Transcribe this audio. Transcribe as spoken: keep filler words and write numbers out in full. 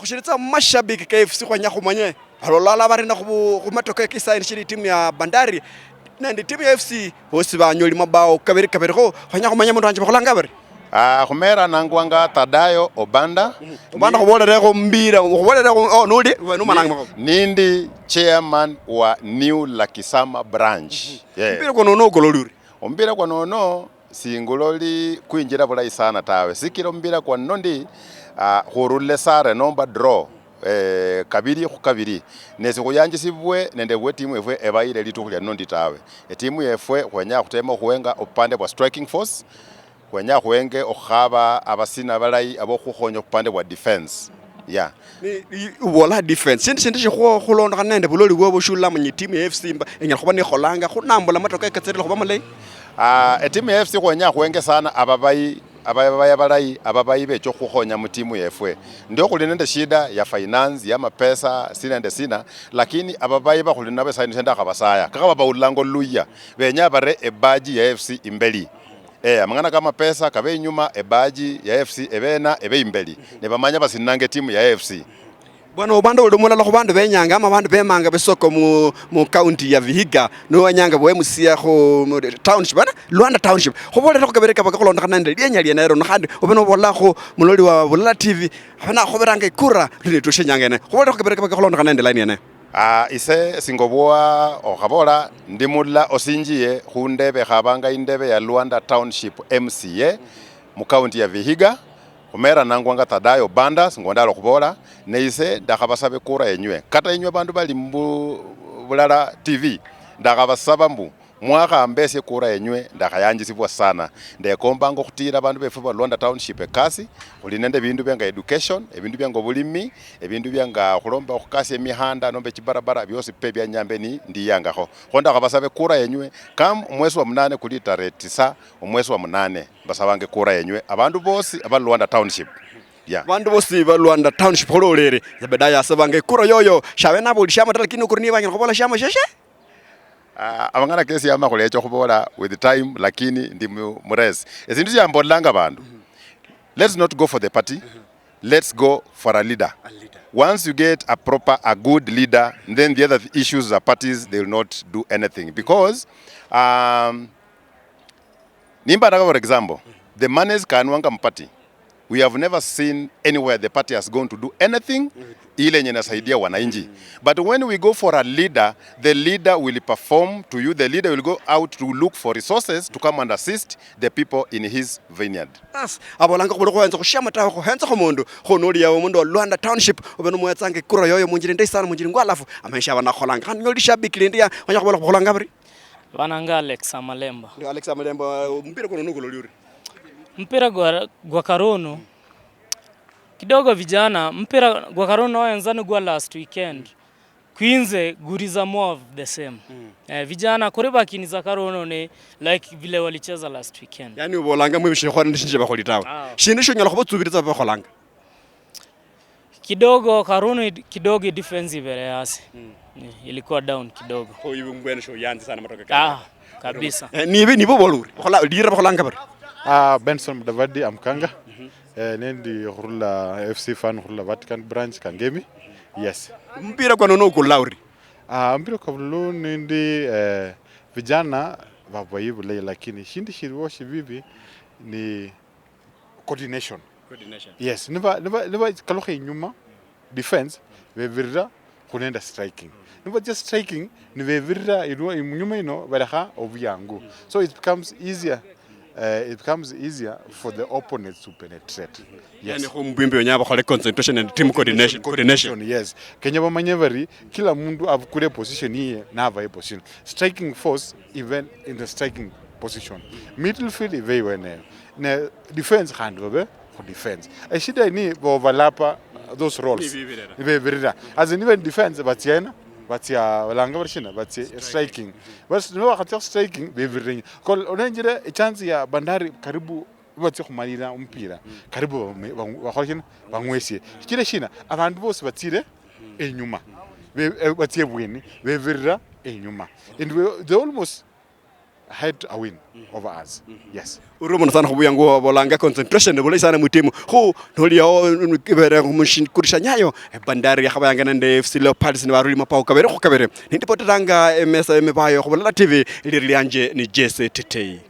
Shiritsa mu mashabiki ka F C khwenya khumanye, balolala barina khu bu-, khu matoke kisaini shiri timu ya Bandari nende timu ya F C, bosi banyoli mabao kabiri kabiri. Kho khwenya khumanye mundu wanje bakholanga bari. Ah, khumera nangwanga Thadayo Obanda. Obanda khubolerekho mpira, khubolerekho, oh, nuli, we numananga makhoba. Nindi chairman wa New Lakisama branch. Yeah. Mpira kwa nono ukololi uri? Omupira kwa nono singuloli kwinjira bulayi sana tawe, sikira omupira kwa nono ndi, ah, khurula esare nomba draw, eh, kabiri khu kabiri. Ne sikhuyanjisibwe nende bwe timu yefwe ebayire litukhu lia nono ndi tawe. Etimu yefwe khwenya khutema okhuhenga obupande bwa striking force, khwenya khuhenge okhukhaba abasina balayi abokhukhonya obupande bwa defense. Yeah. Ni, ni, ubola defense. Shindu shindi shikhwo khulondokhana nende buloli bwobo shulamanya itimu ya F C mba enyala khuba nikholanga khunambula matoka katsirila khuba malayi. Ah, etimu ya F C khwenya khwenge sana ababayi, ababayi abalayi, ababayi becha okhukhonya mu timu yefwe. Ndio khuli nende shida ya finance, ya mapesa, sina nende sina, lakini ababayi bakhuli nabo esaino sendakhabasaya. Kakhaba bawulilanga oluyia, benya bare ebaji ya F C imbeli. Eh, amang'ana ka mapesa kabe inyuma, ebaji ya F C ebe ena, ebe imbeli. Ne bamanya basinanga etimu ya F C. Bwana Obanda, oli mulala khu bandu benyanga ama bandu bemanga bisoko mu, mu county ya Vihiga, niwe wenyanga bu M C A khu mu township, bana? Luanda township. Khubolerekho kabere kaba kakhulondokhana nende lienya liene ero, khandi obe nobolakho muloli wa Bulala T V, abe nakhoberanga ikura, lune tushe nyanga ene. Khubolerekho kabere kaba kakhulondokhana nende line yene. Ah, ise singobwa okhabola ndi mulala osinjiye khundebe khabanga indebe ya Luanda Township M C A mu county ya Vihiga. Khumera nangwanga Thadayo Banda, singondala okhubola, ne ise ndakhabasaba ekura yenywe. Kata enywe bandu bali mu Bulala T V, ndakhabasaba mbu mwakhambesia ekura yenywe, ndakhayanjisibwa sana. Ndekombanga okhutira abandu befwe ba Luanda Township ekasi, khuli nende ebindu bia nga education, ebindu bia nga obulimi, ebindu bia nga okhulomba okhukasia emihanda nomba echibarabara, biosi pe bia nyambe ni ndiyangakho. Kho ndakhabasaba ekura yenywe, kam omwesi wa munane kuli tarehe tisa omwesi wa munane, mbasabanga ekura yenywe, abandu bosi aba Luanda Township. Yeah. Bandu bosi ba Luanda Township khololere, Zebedaya asabanga ekura yoyo, shabe naboli shama ta, lakini okuri niye banyala khubola shama sheshe? Ah, amang'ana kesiama khulecha okhubola with time, lakini ndi mu, mu race. Esindu siambolanga bandu, let's not go for the party, let's go for a leader. A leader. Once you get a proper, a good leader, then the other issues, the parties, they will not do anything because, um, nimba naka, for example, the monies kanwanga mu party, we have never seen anywhere the party has gone to do anything ile yenye inasaidia wananchi. But when we go for a leader, the leader will perform to you. The leader will go out to look for resources to come and assist the people in his vineyard. Yes, abolanga khubuli khuhenza khushama tawe, khuhenza khumundu. Kho noli yawe omundu wa Luanda Township, obe nomwetsanga ekura yoyo munjira indayi sana, munjira ingwa, alafu amaisha aba nakholanga. Khandi nyoli shabiki lindi ya, wanya khubola khukholanga bari? Bananga Alex Amalemba. Ndi Alex Amalemba, mpira kuno nukuloli uri? Mpira gwa, gwa karono. Kidogo vijana, mpira gwa karono oenza ni gwa last weekend. Kwinze guriza more of the same. Eh, vijana kuri bakiniza karono ne like vile walicheza last weekend. Yani ubolanga mwe bishikhwana nishinje bakholi tawe. Ah. Shindu shonyala khuba tsubiriza bakholanga. Kidogo Karuni, kidogo defense ibere yasi. Mm. Eh, ilikuwa down kidogo. Kho iwe mbwene sho yanzi sana matoke. Ah, kabisa. Eh, nibe, nibo bolure. Bakhola, lira bakholanga bari. Ah, Benson Mudavadi Amkanga. Eh, nendi khurula F C fan khurula Vatican branch Kangemi. Yes. Mpira kwa nono ukula uri? Ah, mpira kwa bululu nindi, eh, vijana babayi bulayi, lakini shindu shiliwo shibibi ni coordination. Coordination. Yes, niba, niba, niba kalukha inyuma, defense, bebirira khunenda striking. Niba just striking, nibevirira ilwa, inyuma ino, balekha obuyangu. So it becomes easier, eh, it becomes easier for the opponents to penetrate. Yes. Yani, khu mubimbi wenya bakhole concentration and team coordination. Coordination, yes. Kenya bamanye bari kila mundu abukule position yiye, navaye position. Striking force, even in the striking position. Middle field ive iweneyo. Ne defense khandi babe khu defense. Eshida ni ba overlap those roles. Nibebirira. Nibebirira. As in even defense batsia ena, batsia balanga bari shina, batsia striking. Bas, nibo bakhatsia striking, bebirira inyuma. Kol-, olenjire chance ya Bandari karibu batsia khumalira omupira. Karibu bame-, ba-, bakhole shina, bang'wesie. Shichira shina, abandu bosi batsire enyuma. Be-, eh, batsia ebweni, bebirira enyuma. And we, they almost Ahead a win over us. Yes. Uri omundu sana khubuyangu wabolanga concentration bulayi sana mutimu khu noli yao ibere khumushikurisha nyayo. Bandari yakhabayanga nende F C Leopards nibaruli mapao kabere khu kabere. Nindipoteranga emesa emibayo khubulala T V. Liri lianje ni Jesse Tetei.